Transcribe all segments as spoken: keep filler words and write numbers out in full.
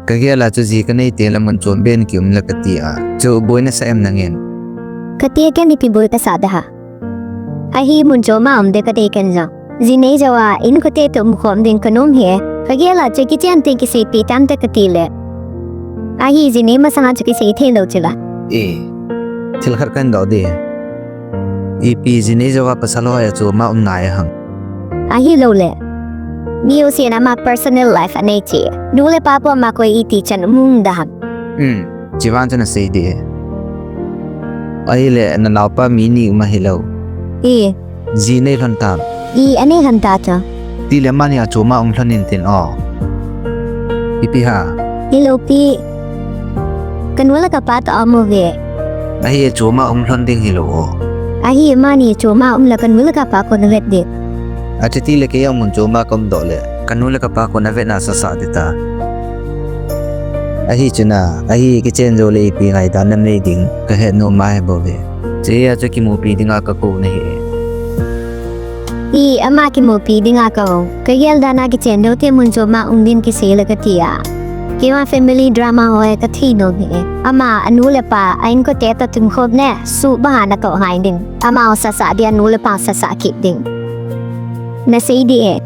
Kagel a chu ji kanei teng le mun chom beh in kium le kati a. Chu boi nasa em nangin? Kati a, ken ipi boi kasah ding ham. Ahi, mun chom a um ding kadei ken jong. Ji nei jou a inkote toh umkhom ding kanom hi. Kagel a chu kichen teng kiseipeh tante kati le. Ahi, ji nei masang a chu kisei thei lou chu la. E, thil khat kahin doh ding. Ipi ji nei jou a pasal ho a chom a um ngai ham? Ahilou le, mi jousen ama personal life anei chu. Nu le pa puma koi iti chan um ding ham? Hmm, chi vang chu nasei ding. Ahile, nanaopa mi ni um ahilou. E. Ji nei lhon tam? E, anei lhon tai. Tile amani achom a um lhon intin o. Ipi ham? Hilou pi. Kanu le kapa toh aum uve. Ahi, achom a um lhon ding hilou o. Ahi, amani achom a um le kanu le kapa koi navet ding? Achuti le kei jong mun chom a kaum doh le kanu le kapa koi navet na sasa ding ta. Ahi chuna, ahi, kichen jou le ipi ngaidan nanei ding kahet nom ahi bou ve. Chea chu kimupi dinga kakou nahi. E, ama kimupi dinga kakou. Kagel dan a kichen jou teng mun chom a um ding kisei le kati a. Kei vang family drama ho hi kathei nom hi. Ama anu le apa a inkote toh tumkhom ne, suh banga nakou ngai ding. Amaho sasa ding, anu le apa sasa kit ding. Nasei ding e.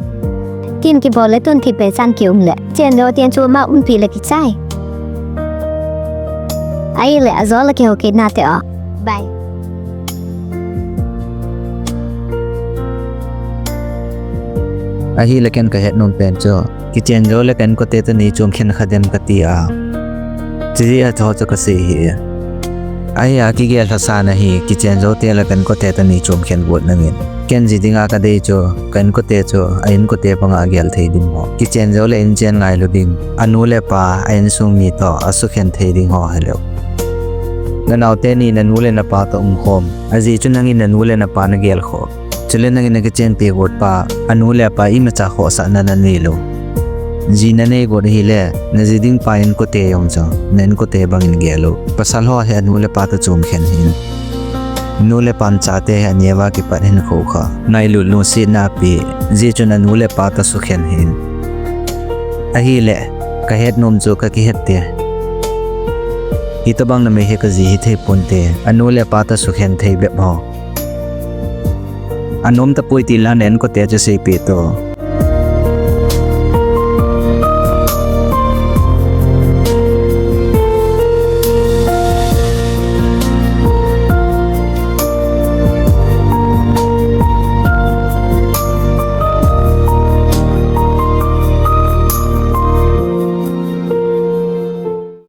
Tin kibol le tun thipbeh chan kium le. Chen jou teng chom a umpi le kichai. Ahile, ajou le kihou kit nate o. Bye. Ahile ken kahet nom pen chu, kichen jou le ka inkote toh nei chom khen kha dem kati a. Chujeh a chu kasei hi. Ahi a, kigel lhasam ahi, kichen jou teng le ka inkote toh nei chom khen got nangin. Ken ji dinga kadei chu, ka inkote chu a inkote banga gel thei ding ho. Kichen jou le inchen ngailu ding. Anu le apa, a insung mi toh asukhen thei ding ho hilou. Nanaote ni nanu le napa toh umkhom. Ajeh chu nangin nanu le napa nagel khom. Chule nangin nakichenpi got pa, anu le apa imacha khohsahna nanei lou. Ji nanei got ahile, naji ding pa inkote jong chu na inkote bangin gel u. Pasal ho hi anu le apa toh chom khen hih in. Nu le pan chate hi aneo a kipat hinkho kha ngailut lungsetna apeh. Jeh chun anu le apa toh sukhen hih in. Ahile, kahet nom chu kakihet te. Hitobang numei hi kaji hithei ponte, anu le apa toh sukhen thei bep ho. Anom tapoi ti la na inkote chu seipeh to.